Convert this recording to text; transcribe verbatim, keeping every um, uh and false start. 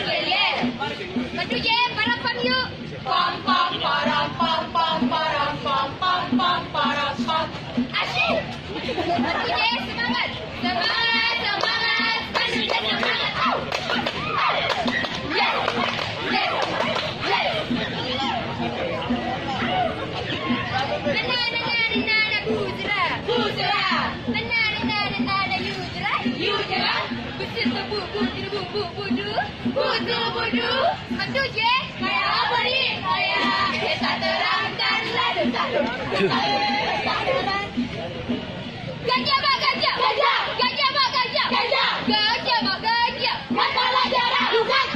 Ye, ye. Maju, ye, parampang yuk. Pam, pam, param, pam, pam, param, pam, pam, pam, param, pam. Asyik. Maju, ye, semangat. Semangat, semangat. Maju, ye, semangat. Au. Yes. Yes. Yes. Nana, nana, nana, nana, bujra. Bujra. Nana, nana, nana, nana, yujra. Yujra. Busir, bu, bu, bu, bu, bu, bu, bu, du. Budu, budu. Maju, je. Kayak apa nih? Kayak kita terangkan lalu satu. Gajah, Pak, gajah. Gajah. Gajah, Pak, gajah. Gajah. Gajah, Pak, gajah. Kata raja ragukan.